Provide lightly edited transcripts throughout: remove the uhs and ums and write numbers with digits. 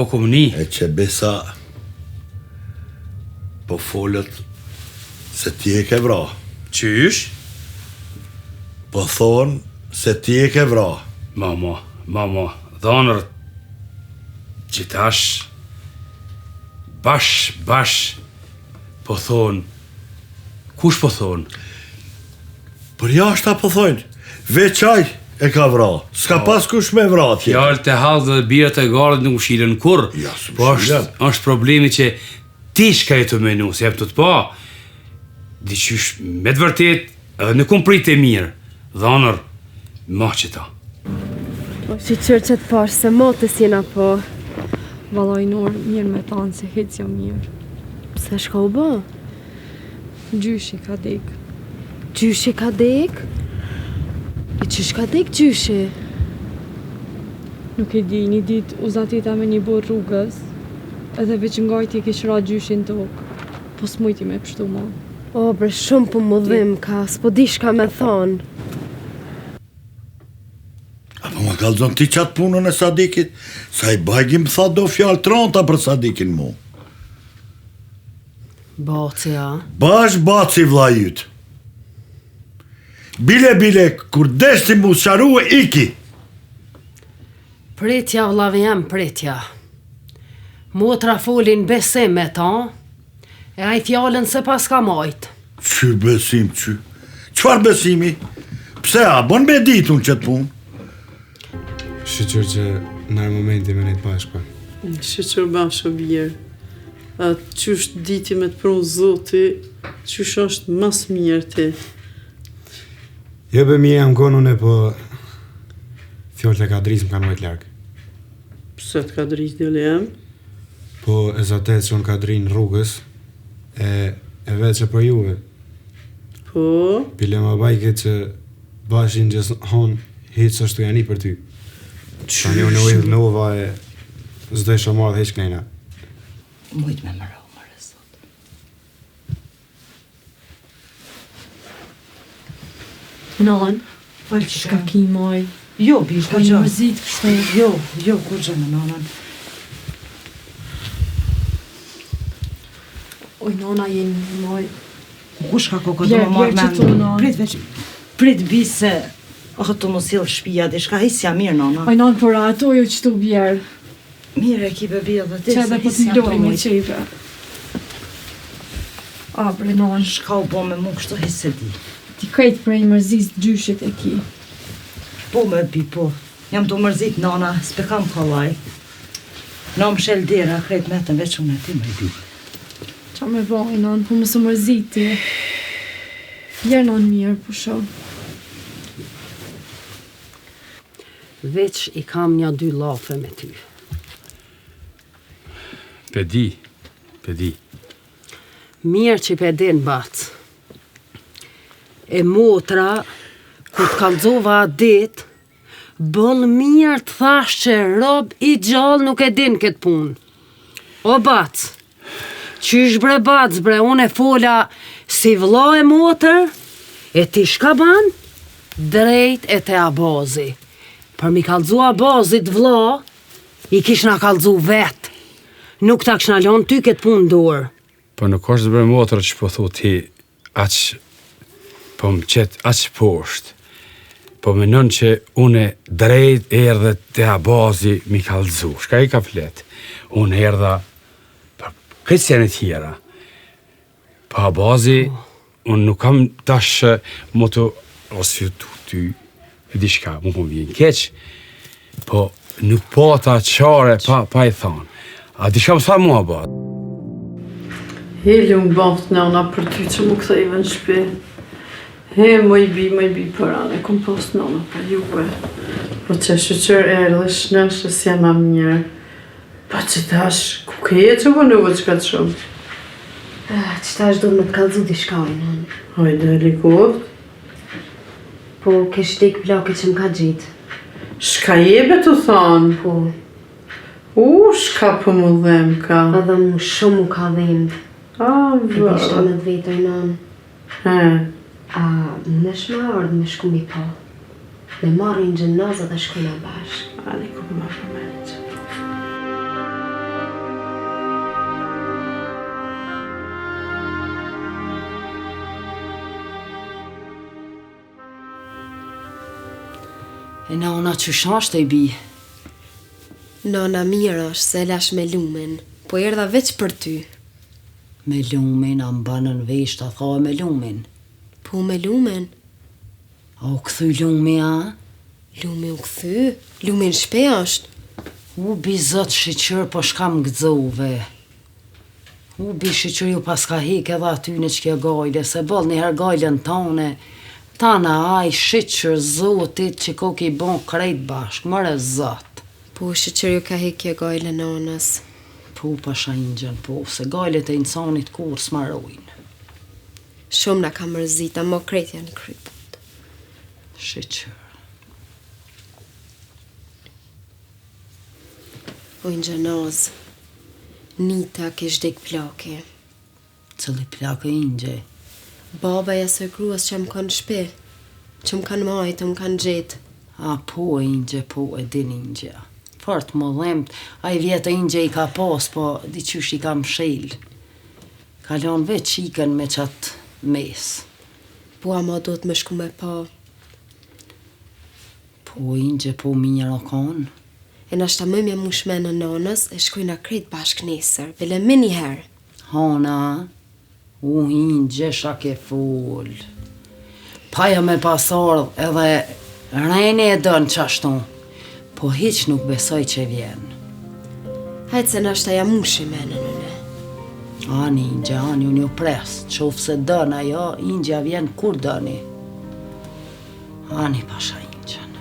Po, kom ni. E që besa po folet se ti e ke vra. Qysh? Po thonë se ti e ke vra. Ma, ma, ma, ma, dhanër qitash, bash, bash, po thonë, kush po thonë? Përjashta po thonë, veç aj e ka vra, s'ka po. pas kush me vra tjetër. Fjalët e hallkut dhe bijat e gardhit nuk mshilen kurrë. Ja, s'mshilen. Po është, është problemi që ti shka je tu menu, se jam tu të pa, diqysh me të vërtet, edhe nuk um pritë mirë, dhanër, ma qita. Po shyqyr që të pash se mote s'jena po. Vallaj Nur, mirë me thanë se hiç s'jam mirë. Pse shka u bë? Gjyshi ka dek. Gjyshi ka dek? E qysh ka dek gjyshi? Nuk e di, një ditë u zatita me një burrë rrugës, edhe veç ngajti kish ra gjyshi në tokë, po s'mujti me pshtu ma. O bre, shumë po më dhimka, s'po di shka me thonë. A po ma kallzon ti qatë punën e Sadikit? Se ai bajgi më tha do fjalë t'ranta për Sadikin mu. Baci, a? Bash baci vllai yt. Bile bile kur deshti m'u sqaru iki. Pritja vllavi jem pritja. Motra foli n'besim me ta, e ai fjalën s'e paska majt. Qy besim qy? Çfarë besimi? Pse a bon me ditë unë qëtë punë? Shyqyr që në momenti me nejtë bashkë pa. Shyqyr bash o bir. A qysh diti me të pru zoti, qysh është ma s'mirti. Jo be mirë jam konë unë po fjalët e Kadrisë më kanë majtë larg. Pse të Kadrisë djali jem? Po e zatet që unë Kadrinë rrugës e e vetë që për juve. Po? Bile ma bajke që Bashin gjithmonë hiç s'është tu ja ni për ty. Tani unë u idhnova e s'do isha marrë hiç knejna. Mujt me mëro, mëre sot. Nan, fal çka ki moj? Jo, bi, kurgjo. Je mërzit kështu. Jo, jo, kurgjo me nanën. Oj, nana, je moj. Kush ka kokë do më marrë mend. Prit veç. Prit bi se oh tu më sjell shpia diçka hiç s'jam mirë nona. Oj non por ato jo qëtu bjer. Mirë e ki be bi edhe ti. Që edhe po të mbloj me qepe. A bre non. Shka u bo me mu kështu hiç s'e di. Ti krejt prej mërzisë gjyshit e ki. Po me bi po. Jam tu mërzit nona, s'pe kam kollaj. Na mshel dera krejt metëm veç unë e ti me bi. Qa me bo, non, po mos u mërzit ti. Bjer non mirë, pusho. Veç i kam nja dy llafe me ty. Pe di, pe di. Mirë që pe din, bac. E motra, kur të kallzova atë ditë, Boll mirë të thash që rob i gjallë nuk e din këtë punë. O bac, qysh bre bac bre, unë e fola si vlla e motër, e ti shka ban? Drejt e te Abazi. Për m'i kallzu Abazit vlla, i kishna kallzu vetë. Nuk ta kishna lonë ty këtë punë n'dorë. Po nuk është bre motër që po thu ti aq po më qet aq poshtë. Po menon që une drejt erdhe te Abazi m'i kallzu. Shka i ka flet? Unë erdha për këtë sene tjera. Po Abazi, unë nuk kam tash më të arsyetu ty, e di shka, mu po më vjen keq, po nuk pata qare pa, pa i thonë. A di shka më tha mua, ba? He, lum baft nana për ty që m'u kthejve në shpi. He, moj bi, moj bi për anë, e kom pas nana pa juve. Po që shyqyr erdhe shnosh e s'jam ma mirë. Po që tash, ku ke e që vonuve që kaq shumë? Ah, që tash du me të kallzu diçka, oj nënë. Hajde, likoft. Po, kish dek plaki që më ka gjetë. Shka je be tu thonë? Po. U, shka po më dhemka? Edhe mu shumë mu ka dhemb. A, vë. E dishta me të vetë, oj nënë. He. A, munesh me ardhë me shku mi pa. Me marrë një xhenaza dhe shkojna bashkë. Ali, ku po ma përmend? E nana qysh asht oj bi? Nana mirë është se e lash me Lumin, po erdha veç për ty. Me Lumin, a m'ban në vesh ta tha me Lumin? Po me Lumin. A u kthy Lumi a? Lumi u kthy, Lumi në shpi është. U bi zot shyqyr po shka më gëzove. U bi shyqyr ju paska hek edhe atyne qikjo gajle, se boll njëherë gajlen tane, tana aj shyqyr zotit që koki bo krejt bashkë, more zot. Po shyqyr ju ka hek kjo gajle nanës. Po pasha inxhën po, se gajlet e insanit kurrë s'marojnë. Shumë na ka mërzit, ama krejt janë kry punët. Shyqyr. O Inxhë Naz, nita kish dek plaki. Cili plak Inxhe? Baba i asaj gruas që më kanë në shpi, që më kanë majtë, më kanë gjetë. A po Inxhe, po e din Inxhja. Fort më dhemt, ai vjet Inxhe i ka pas, po diqysh i ka mshel. Ka lon veç çikën me qat mes. Po ama duhet me shku me pa. Po Inxhe po mirë o kon. E nashta muj m'ja mush menën nanës e shkojna krejt bashkë nesër, bile menjëherë. Hona, u Inxhe sha ke fol. Pa jo me pas ardh edhe Reni e don qashtu. Po hiq nuk besoj që vjen. Hajt se nashta ja mushi menën une. Ani Inxhe, ani unë ju pres, qoftë se don ajo, Inxhja vjen kur doni. Ani pasha Inxhën.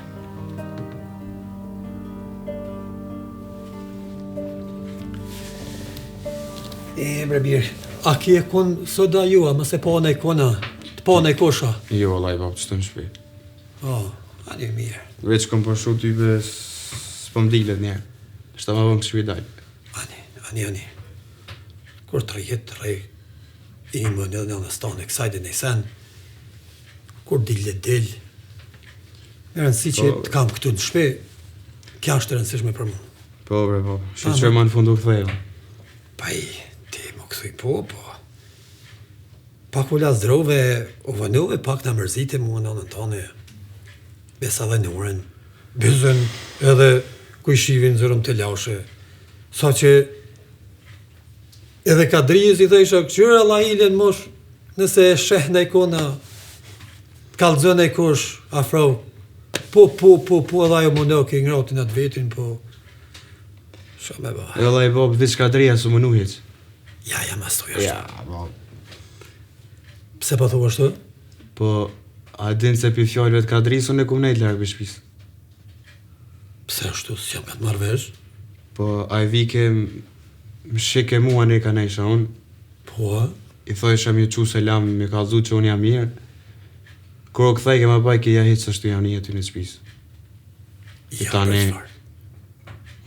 E bre bir, a ke kon sot a jo, a mos e pa në ikona, të pa në ikosha? Jo, vallai, bab, qëtu në shpi. Po, ani mirë. Veç kom po shu ty be, s'po më dilet njerë. Shta ma vëmë kështu i dalë. Ani, ani, ani. Kur të rrihet, të rrej, i më në në në stane kësaj dhe në sen, kur dil le dil. Me rëndësi që po, të kam këtu në shpi, kjo është e rëndësishme për mu. Po, bre, po, shyqyr ma në fund u ktheva. Pa i, ti m'u kthy po, po. Pak u lazdrove, u vonove, pak na mërzite mua nanën tane, besa dhe Nurën, Bizën edhe kojshivin zërëm të lashe, sa që edhe Kadrijës i thojsha, këqyre Allahilen mosh, nëse e sheh najkona, të kallëzon najkush, afro, po, po, po, po, edhe ajo mundoke i ngrotin atë vetin, po, sha me ba. E vallai bab, veç Kadrija s'u munu hiç. Ja, ja, mas thuj ashtu. Ja, bab. Pse po thua ashtu? Po, a din se pi fjalëve të Kadrisë unë e kum nejt larg prej shtëpisë. Pse ashtu, s'jam ka të marrë vesh? Po, ai vike më shike mua ne ka nejsha unë. Po, a? I thojsha me çu selam, me kallzu që unë jam mirë. Kur u kthej ke ma bajke ja hiç s'është jam një aty në shtëpisë. Ja, Tani, për çfarë?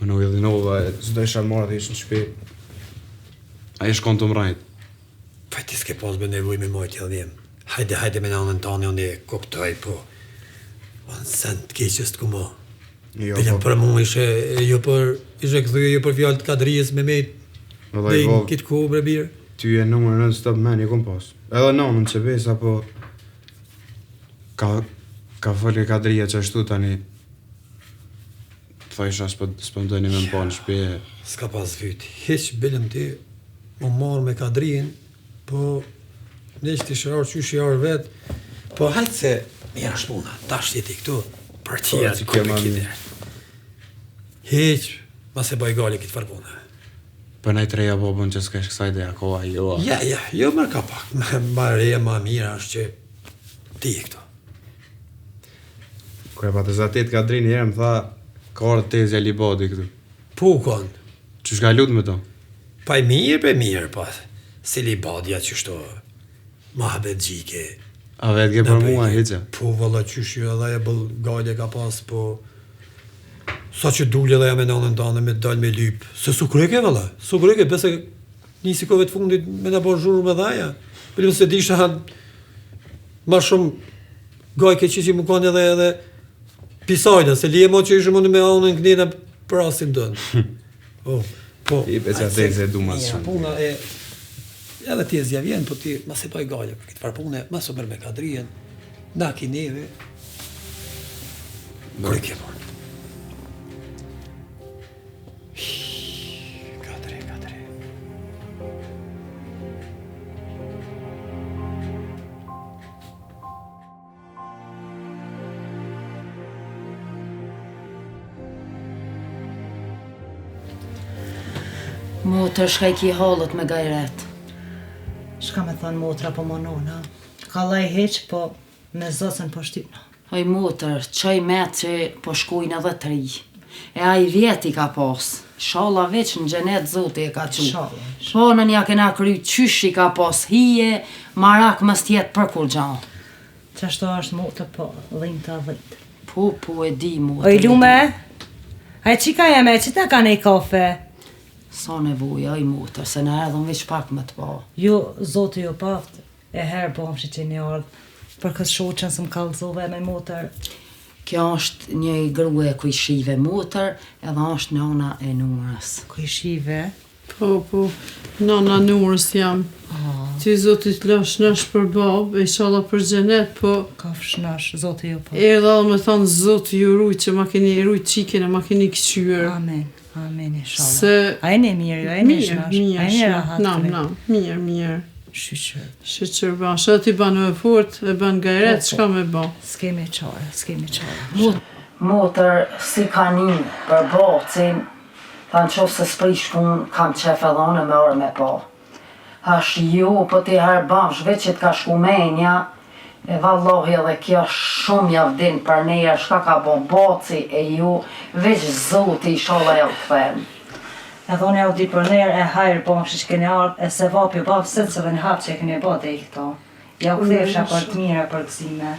Unë u idhnova, e s'dojsha marrë dhe ish në shtëpi. Ai shkon të mrajt. Pa ti s'ke pas be nevojë me majt idhnim. Hajde, hajde me nanën tane, unë e kuptoj, po. Unë sen të keqes të kumo. Jo, Bile po. për mu ishe, e jo për, ishe kthy jo për fjalë të Kadrijës me mejt. Vëllai, Dhe në po. këtë kohë bre bir. Ty e numër non stop men i kom pas. Edhe nanën që besa, po ka ka folë Kadrija që ashtu tani thojsha s'po s'po më doni me më pa në shtëpi. e- S'ka pas vyt. Hiq bilem ti, u marrë me Kadrijën, po ne që ti shërar qysh i arë vet, po hajt se mirë është puna, tash jeti këtu, për tjera Po, që kjo ma mirë. Hiq, mas e bëj gale këtë farë pune. Për naj të reja babën që s'ka kësaj dhe koha jo. a. Ja, ja, jo mërë ka pak, ma, ma reja, ma mira është që ti je këtu. Kur e pa të zatet Kadrin një herë më tha ka ardhur tezja Libadi këtu. Po u konë, Qysh ka lut me to? pa i mirë, pe mirë, pa, si Libadja qështo, mahabet gjike. A vetë ke për mua hiç. a? Po, valla qysh jo, edhe ajo bëll gale ka pas, po... Sa që dule edhe ja me nanën tane me dal me lyp. Se su kryke, valla, su kryke, bese nisi kohëve të fundit me na bo zhurmë edhe aja. Bile se disha ma shumë gajke që që mu kanë edhe edhe pisajna, se lije mo që ishëm unë me anën kënena për rastin tënd. Po, po. I pe qa Hajde, se teze e du mas mira shumë. Puna e edhe tezja vjen, po ti mas e baj gale për këtë farë pune, mas u merr me Kadrijen, na ki neve. Kur e ke por? Katre, katre. Motër, shka i ki hallet me gajret? Shka me thonë motra po monona. Kollaj hiq, po me zocën po shtypna. Oj motër, çoj me që po shkojnë edhe të ri. E ai vjet i ka pas. Ishalla veç në xhenet zoti e ka çu. Ishalla, Punën ja kena kry qysh i ka pas hije, marak mos t'jet për kurgja. Qashtu është motër po, dhimta dhimt. Po, po, e di motër. Oj lume, aj qika jeme, që ta ka nej kafe? Sa nevojë, oj motër, se na erdhëm veç pak me të pa. Jo, zoti ju paft, e hajr bofshi që jeni ardhë, për këtë shoqen se më kallzove me motër. Kjo është një grue e kojshive motër, edhe është nona e Nurës. Kojshive? Po, po, nona Nurës jam. Ty zoti të lashtë shnosh për babë, e ishalla për xhenet, po... Kafsh shnosh, zoti ju po. Erdha dhe me thonë zoti ju rujt që ma keni rujt çikën e ma keni këqyrë. Amin, amin, ishalla. Se... A jeni mirë ju, a jeni shnosh, a jeni rahat Nam, nam, mirë, mirë. Shyqyr. Shyqyr bash, edhe ti banu e fort, e ban gajret, po, po. çka me ba? S'kemi qare, s'kemi qare. Motër, si ka ni për bacin, Tha në qoftë se s'prish punë, kam qef edhe unë me ardh me pa. Thash jo, po ti hajr bafsh, veç që të ka shku menja, e vallahi edhe kjo shumë jav din për ner shka ka bo baci e ju, veç zoti ishalla jau kthen. Edhe unë jau di për ner e hajr bafshi që keni ardh e sevap ju baftë secilin hap që e keni ba deri këto. Jau kthefsha për të mira për gëzime.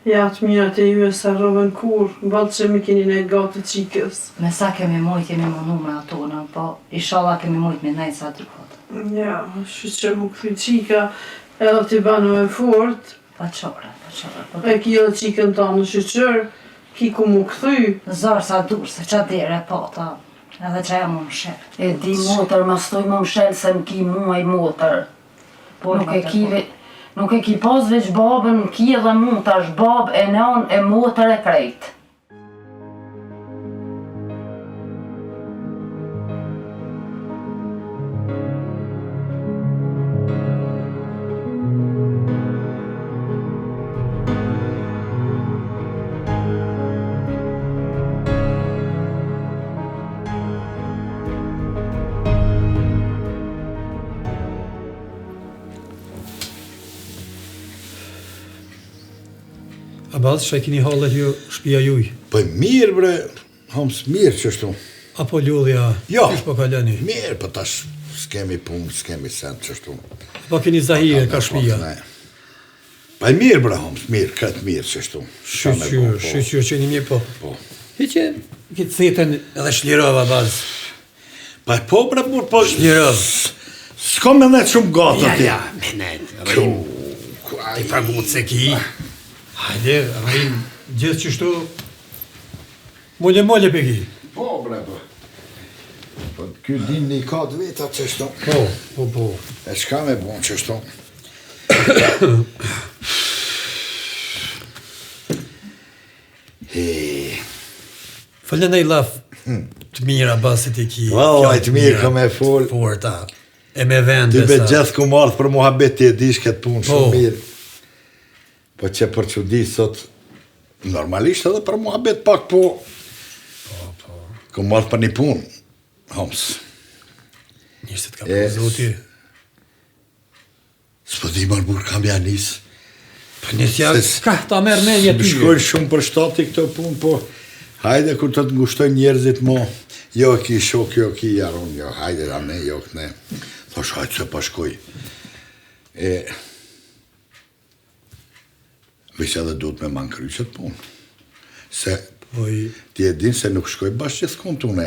Ja, të mirat e juve s'harrohen kurrë, boll që m'i keni nejt gati çikës. Me sa kemi mujt jemi mundu me ato na, po ishalla kemi mujt me nejt sa duhet. Ja, shyqyr m'u kthy çika, edhe ti banu e fort. Pa qare, pa qare, po. E ki edhe çikën tane shyqyr, ki ku m'u kthy. Zor sa dush, se qa derë e pata, edhe qajo m'u mshel. E di motër, mos thuj m'u mshel se m'ki mu motër. Po nuk e ki ve, nuk e ki pas veç babën, m'ki edhe mu tash babë e nënë e motër e krejt. Abaz, shka i kini hallet ju shpia juj? Po mirë bre, homs mirë qështu. Apo lodhja, jo, qysh po kaloni? Mirë, po tash s'kemi punë, s'kemi send qështu. Po keni zahire ka shpia? Po mirë bre, homs, mirë, këtë mirë qështu. Shyqyr, po. shyqyr që jeni mirë, po. Po. Hiqe, këtë setën edhe shlirova, Abaz. Pa po bre burr, po Shlirov. S'ko me net shumë gatë Ja, aty. ja, me net. Rrim. Ti pagu se ki. Hajde, rrim, gjithë qështu. Mole, mole pe ki. Po bre po. Po ky din një ka të veta qështu. Po, po, po. E çka me bon qështu? He. Fole naj llaf të mira basi ti ki. Vallai të mirë kam e fol. Forta. E me vend Ti be gjithë ku marrë për muhabet ti e dish këtë punë shumë Po. mirë. Po që për çudi sot normalisht edhe për muhabet pak po. Po, po. Ku marrë për një punë. Homs. Mirë se të ka pru zoti. S'po di marë burr kam ja nis. Po nisja ka ta merr mendja ty. Më shkojnë shumë për shtati këto punë, po hajde kur të të ngushtojnë njerëzit mo, jo ki shok, jo ki jaron, jo, hajde da ne, jo këne. Thosh, hajde se po shkoj. E, veç edhe duhet me man kry qët punë. Se po, ti e din se nuk shkoj bash gjithkund unë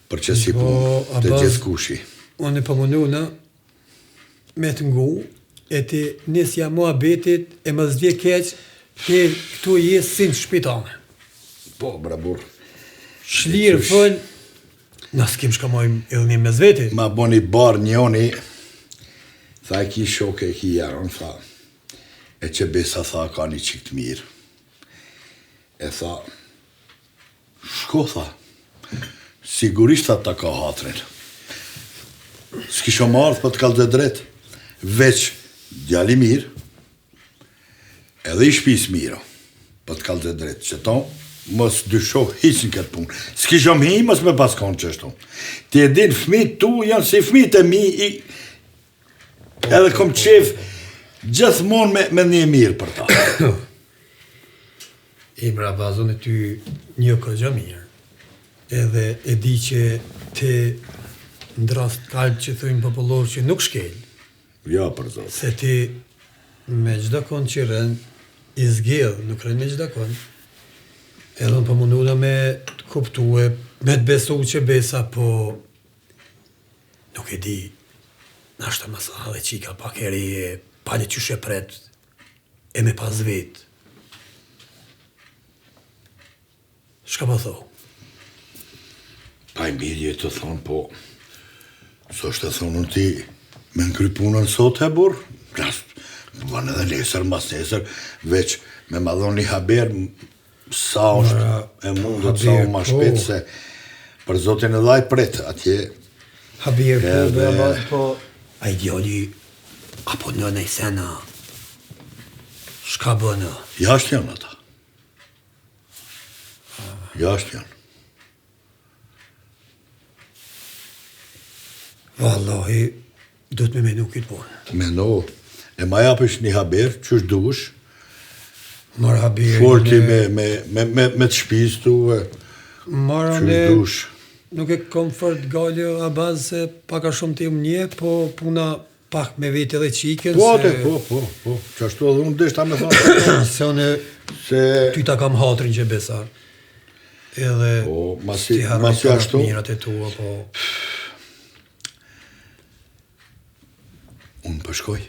për qësi po, punë, të gjithkushi. Unë po mundu në me të ngu, e ti nisja muhabetit e mos vje keq, ti këtu je si në shpi tane. Po, bre burr. Shlirë fol, na s'kim shka mojmë edhe një mes veti. Ma boni bar njoni, tha e ki shok e ki jaron, tha. E që besa tha ka një çikë të mirë. E tha, shko tha, sigurisht tha ta ka hatrin. S'kisha marrë, po të kallzoj drejt, veç djalë i mirë, edhe i shpis mirë, po të kallzoj drejt, që to, mos dysho hiç në këtë punë. S'kisha më hi, mos me pas konë qështu. Ti e din, fmijt tu janë si fmijt e mi, i, Edhe kom qef gjithmonë me, me një mirë për ta. E mra bazën e ty një këgja mirë. Edhe e di që ti n'drast kalb që thujnë popullor që nuk shkel. Ja, për zotë. Se ti me çdo kon që rren, i zgjedh, nuk rren me çdo kon. Edhe unë po mundohna me të kuptue, me të besu që besa, po Nuk e di, nashta mas edhe qika pak e re e pale qysh e pret e me pas vet. Shka po thu? Pa i mirë je të thonë, po, s'është e thonë unë ti me në kry punën sot e burë, Nas, bën edhe nesër, mas nesër, veç me ma dhonë një haber, Sa është e mundur, sa ma po. shpejt se për zotin edhe ai pret atje. Haber po, edhe... po, po, ai djali, apo nëna i sena, shka bënë? Jashtë janë ata. Jashtë janë. Vallahi, duhet me menu këtë punë. Menu, e ma japësh një haber, qysh dush, Marr haber. Forti me, me, me, me, me të shpis tu, e, Marr qysh dush. Nuk e kom fort gajle Abaz se pak a shumë ti më njeh, po puna pak me vetë edhe çikën po, se... Po, po, po, qashtu edhe unë deshta me thonë. se unë se... ty ta kam hatrin që besa. Edhe po, masi, masi ashtu. Mirat e tua, po... Unë po shkoj.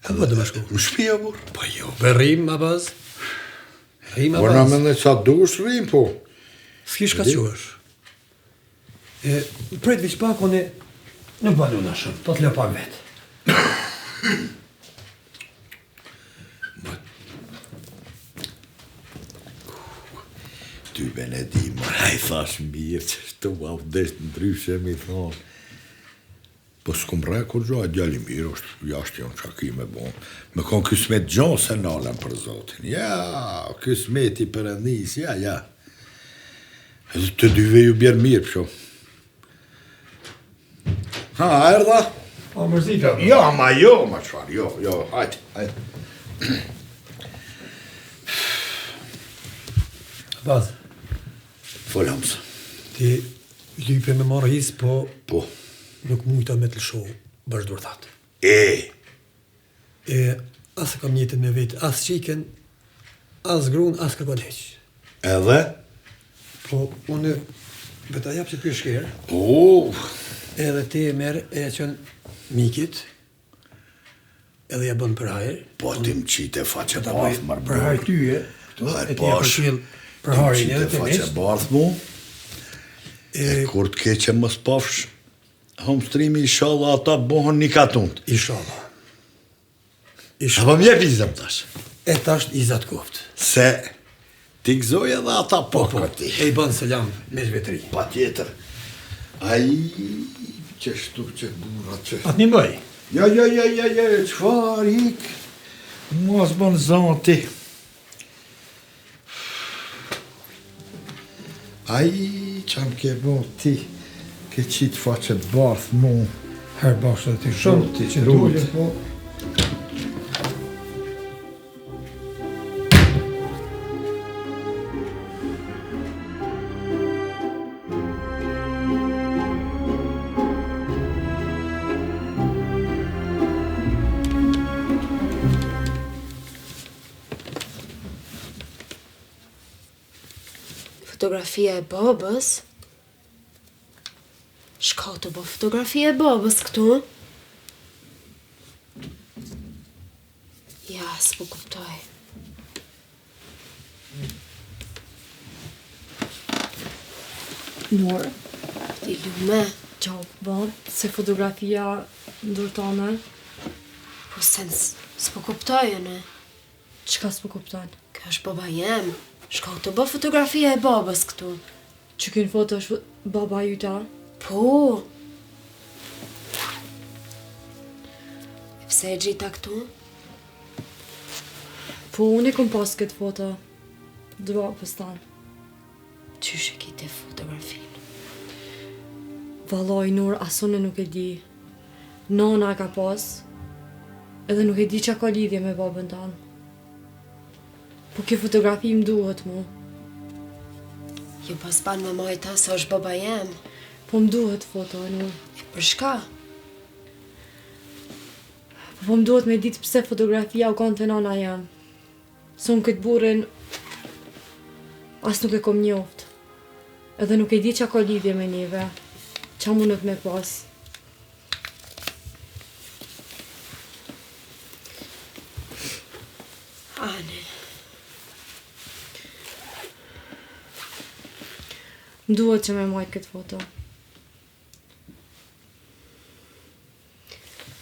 Ku po do me shku? Në shpi, o burrë. Po jo, be rrim, Abaz. Rrim, Abaz. Po na me sa dush, rrim, po. S'kish ka quësh. E, prit veç pak, unë nuk banuna shumë, po të lë pak vetë. Ty be ne di, më ai thash mirë që shtu, a u desht ndryshe mi thonë. Po s'kum rre kurgjo, a djalë i mirë është, jashtë jonë qa ki me bo. Me konë kysmet gjo se nalem për zotin. Ja, kysmeti perëndis, ja, ja. Edhe të dyve ju bjerë mirë, pësho. Ha, erdha? Po, mërzita. Jo, ma jo, ma çfarë, jo, jo, hajde, hajde. Baz. Fol, Hamza. Ti lype me marrë his, po... Po. Nuk mujta me të lëshu bash dorthat. E. E, as e kam njetën me vetë, as çikën, as grun, as kërkon hiq. Edhe? Po, unë, be ta jap qët peshqir. Po. Edhe ti e merr e çon mikit, edhe ja bën për hajër. Po, ti më qite faqe bardhë, mërë Për hajër ty, e, këtu, e ti e përcjell për hajrin edhe të miqt. Ti më qite faqe bardhë mu, e, e kur të keqe mos pafsh, Homstrimi ishalla ata bohen një katund. Ishalla. Ishalla. A po m'jep izën tash? E tash iza të koft. Se ti gëzoj edhe ata po, po, po. E i bën selam me vetri. Patjetër. Ai që shtu që burra që... A të një bëj? Jo, jo, jo, jo, jo, çfarë ik? Mos bën zoti. Ai, ça më ke bo ti, ke qitë faqe të bardhë mu. Herë bashkë dhe ti shumë, ti që dule, po. Fotografia e babës? Shka të bo fotografia e babës këtu? Ja, s'po kuptoj. Nur. Ti lume. Qa po bon, se fotografia n'dorë tane. Po sen. S'po kuptoj unë. Çka s'po kupton? Kjo është baba jem. Shka u tu bo fotografia e babës këtu? Që kjo në foto është baba jyt a? Po. E pse e gjita këtu? Po, unë e kom pas këtë foto. Të babës tanë. Qysh e ki ti fotografinë? Vallaj, Nur, as unë nuk e di. Nona ka pas, edhe nuk e di ça ka lidhje me babën tanë. Po kjo fotografi më duhet mu. Jo po s'ban me majta, se është baba jem. Po më duhet foto, Nur. E për shka? Po po më duhet me ditë pse fotografia u kanë te nana jem. Se unë këtë burrin as nuk e kom njoft. Edhe nuk e di ça ka lidhje me neve. Ça mundet me pas. Ane. Më duhet që me majtë këtë foto.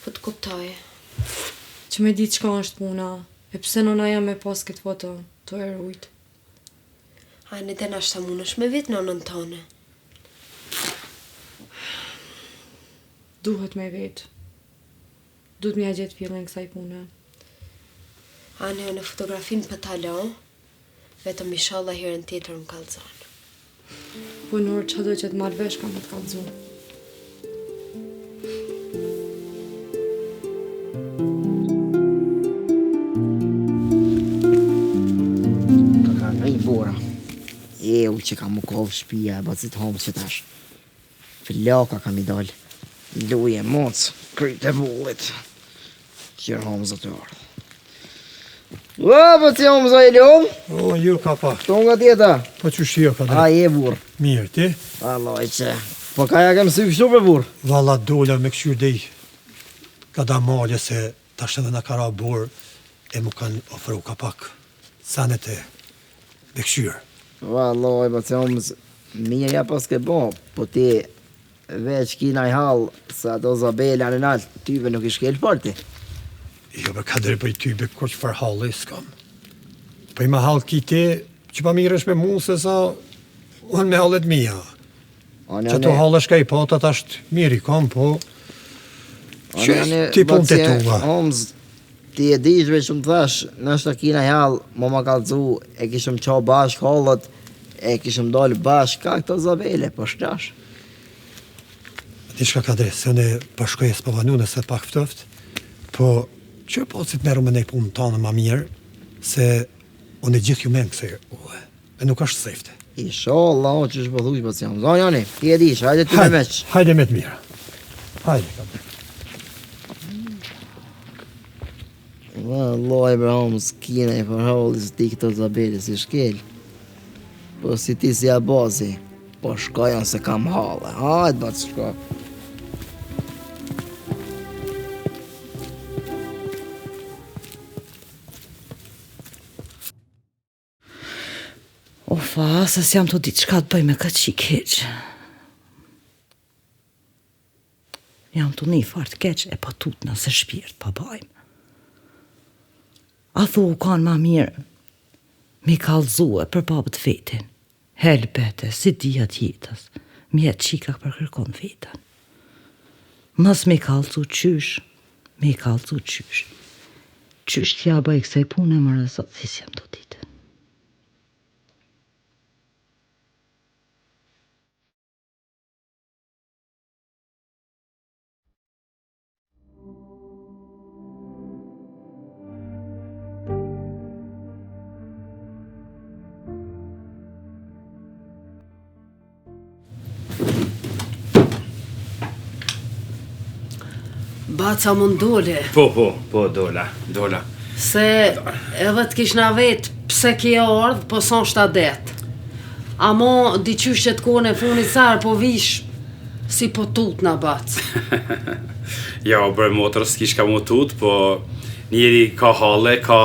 Po të kuptoj. Që me ditë çka është puna, e pse nona jem me pas këtë foto, tu e rujt. Ane dhe nashta munësh me vet nonën tone. Duhet me vet. Duhet me ja gjetë fillin kësaj pune. Ane, unë fotografinë po ta lo, Vetëm ishalla herën tjetër më kallzon. Po Nur, ça do që të marr vesh kam me të kallzu. Ka ka ngri bora. E, u që ka më kovë shpia e bacit Hamës që tash. Flaka ka mi dalë. Luje moc, kryt e bullit. Qërë Hamza të ardhë. O, po si Hamza i lom? O, ju ka pa. To nga tjeta? Po qysh je ka A, je burr. Mirë, ti? Vallaj që. Po ka ja kem sy kështu për burr? Valla dola me kqyr dej ka da male se tash edhe na ka ra borë e mu kanë ofru ka pak senet e me kqyr. Vallaj, po si Hamza, mirë ja paske bo, po ti Veç ki naj hall se ato Zabela në nalt tybe nuk i shkel fort ti. Jo bre Kadri prej tybe kurrçfarë halli s'kam. Po ma hall ki ti që pa mirresh me mu se sa unë me hallet mia. Qato halle shka i pata tash mirë i kam po që ti punët e tua. Homz ti e di veç më thash nashta ki naj hall mo ma kallzu e kishëm qa bashkë hallet e kishëm dalë bashkë ka këto Zabele po shtash. Di shka Kadri, se unë po shkoj e s'po vanu nëse pak ftoft, po që po si të merru me nej punë tanë ma mirë, se unë e gjithë ju menë kësaj uhe, e nuk është safety. Inshallah, o qysh po thuj, po si jam. Zonë, jani, ti e dish, hajde ty me meq. Hajde me të mira. Hajde, Kadri. Vallaj, bre, homë, s'kina i përholli, se ti këto Zabele s'i shkel. Po si ti si Abazi, po shkojan se kam halle. Hajde, bac, shko. Ofa, se s'jam tu ditë çka të bëj me këtë qikë hiq. Jam tu ni fort keq e po tutna se shpirt po bajmë. A thu u kanë ma mirë mi kallzue për babë të vetin. Helbete, si dija t'jetës, mjet qika për kërkon vetën. Mos mi kallzu qysh, mi kallzu qysh. Qysh t'ja bëj kësaj pune more zot si s'jam tu ditë. Baca mund dole. Po, po, po, dola, dola. Se edhe të kishna vet pse ke ardhë, po s'është adet. Amo, diqysh që të kohën e funit sa herë po vish, si po tutna bac. Jo, bre motër, s'ki shka mu tut, po njeri ka halle, ka...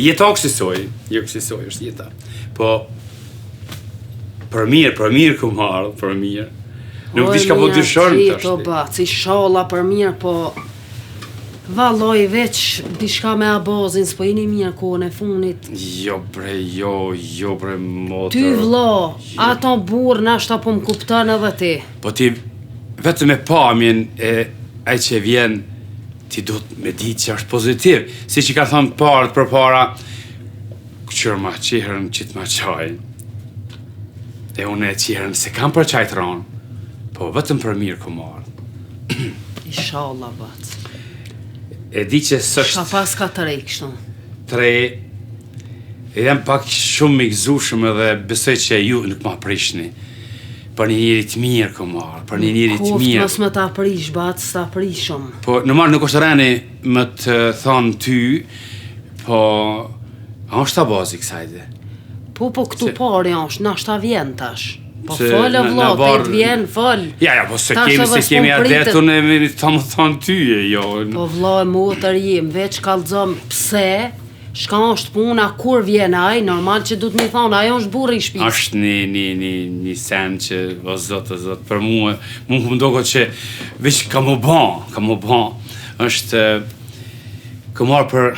Jeta o kësisoj, jo kësisoj është jeta. Po, për mirë, për mirë kum ardhë, për mirë. Nuk di shka po dyshon tash. Po bac, ishalla për mirë, po... Vallaj veç diçka me Abazin s'po jeni mirë kohën e funit. Jo bre, jo, jo bre motër. Ty vlla, ato burrë nashta po më kupton edhe ti. Po ti vetëm me pamjen e ai që vjen ti duhet me ditë që është pozitiv. Siç i ka thonë parët përpara, këqyrma çehrën qitma çajin. E unë e çehrën s'e kam për çaj të ronë, po vetëm për mirë kom ardhë. Ishalla, bac. E di që s'është... Shka pas ka të rej kështu? Të rej, e jam pak shumë i gëzushëm edhe besoj që ju nuk ma prishni. Për një njeri të mirë kom ardhë, për një njeri të mirë. Koftë mos me ta prish, bac, s'ta prishëm. Po, normal nuk është reni me të thonë ty, po, a është Abazi kësajde? Po, po, këtu pari është, nashta vjen tash. Po fol o vlla, te vjen, fol. Ja, ja, po se kemi, se kemi adet unë e me ta më thonë ty, e jo. Po vlla e motër jem, veç kallxom pse, shka është puna, kur vjen ai, normal që duhet me thonë, ai është burri i shtëpisë. Është një, një, një, një sen që, o zot, o zot, për mua, mu më doket që, veç ka m'u ba, ka m'u ba, është, kom ardhë për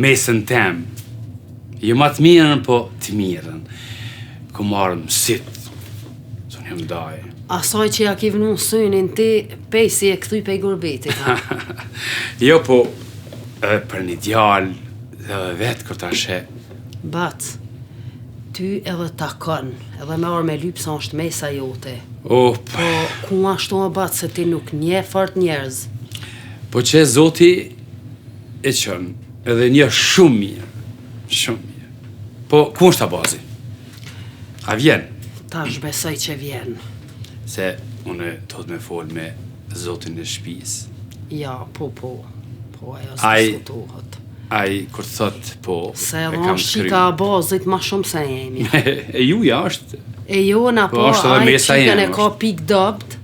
mesën tem, jo ma të mirën, po të mirën. Kom ardhë mësit, se unë jam daj. Asaj që ja ki vnu synin ti, pej si je kthy pej gurbetit, ha? Jo, po, edhe për një djalë, edhe vetë kur ta sheh. Bac, ty edhe takon, edhe me ardhë me lypë se është mesa jote. Oh, po. Po, ku ashtu o bac, se ti nuk njeh fort njerëz. Po që zoti e qënë, edhe një shumë mirë, shumë mirë. Po, ku është Abazi? A vjen? Tash besoj që vjen. Se unë do të me fol me zotin e shpisë. Ja, po, po. Po, ajo s'diskutohet. Ai, kur thot, po, Se edhe është çika e Abazit ma shumë se jemi. e juja është. E jona, po, po është edhe mesa jeme. e ka pikë dobt,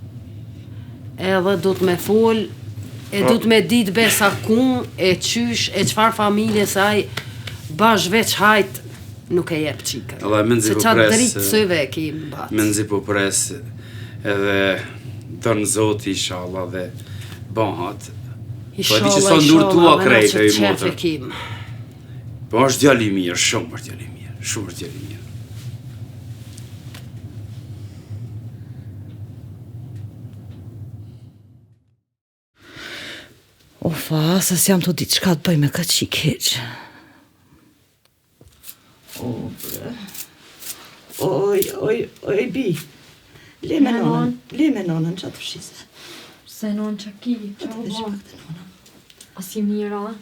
edhe du të me fol, e du të me dit besa ku, e qysh, e qfar familje, se ai bash veç hajt, nuk e jep çikën. Edhe menzi po pres. Se dritë syve e ki bac. Menzi po pres, edhe don zoti, inshallah, dhe bahat. Po e di që s'o n'durë tua krejt, e i motër. Po është djalë i mirë, shumë është djalë i mirë, shumë është djalë i mirë. Ufa, se s'jam tu ditë çka të bëj me këtë çikë hiç. O, bre. Oj, oj, oj, bi. Le me nonën, le me nonën që atë fshise. Se nonë që ki, që u bo? A s'je mirë, a?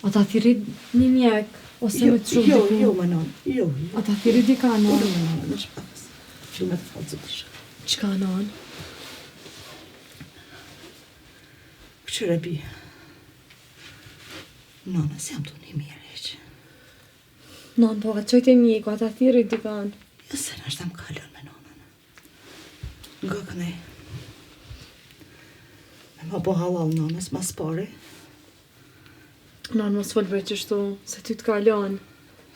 A ta thirri një mjek, ose jo, me të çu jo, diku? Jo, më nonë, jo, jo. A ta thirri dika, nonë? Jo, më nonë, me shpakës. Që me të kallzu diçka. Çka, nonë? Këqyre bi. Nona, s'jam tu ni mirë hiç. Nonë, po, a t'çoj te mjeku, a ta thirri dikan? Jo, se nashta më kalon me nonën. Nga kënej. Me ma bo hallall nonës, ma s'pari. Nonë, mos fol bre qështu, se ty të kalon.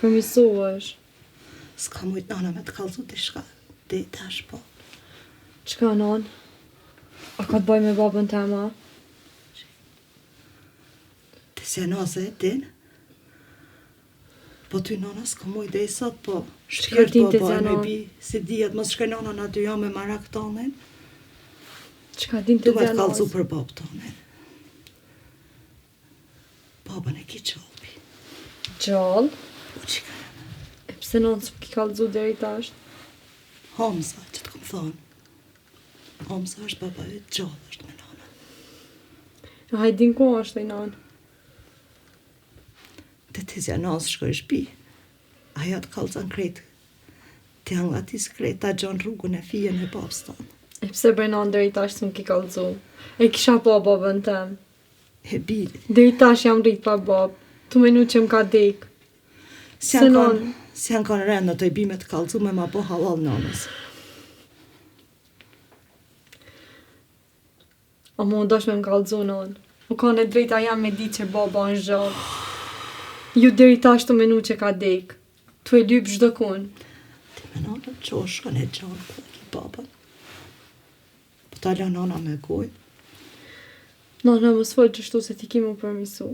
Përmisohesh. S'ka mujt nona me të kallzu diçka, deri tash po. Çka nonë? A ka të bëj me babën tem, a? Ti se Naze e din? Po ty nona s'ka mujt deri sot, po shpirt po baj me bi, si dihet, mos shkoj nona në dy me marak tonin. Çka din të Du me të kallzu për babë tonin. Babën e ki gjallë, bi. Gjallë? Po çika E pse nonë s'më ki kallzu deri tash? Hamza, që të kom thonë. Hamza është baba yt gjallë është me nonën. A e din ku është ai nonë? Te tezja Naz shkoj shpi. Ajo të kallzon krejt. T'i hangatis krejt, ta gjon rrugën e fijen e babës tonë. E pse bre nonë deri tash s'më ki kallzu? E kisha pa babën tem. E bi. Deri tash jam rrit pa babë. Tu menu që më ka dek. S'janë kon, s'janë kon rend ato i bi me të kallzu me ma bo hallall nonës. A mu dosh me më kallzu nonë. U kanë e drejta jem me dit që baba është gjallë. Ju deri tash tu menu që ka dek. Tu e lyp çdo kun. Ti me nonën që o shkon e gjon ku e ki babën. Po ta lë nona me gojë. Nana, mos fol qështu se ti ki mu përmisu.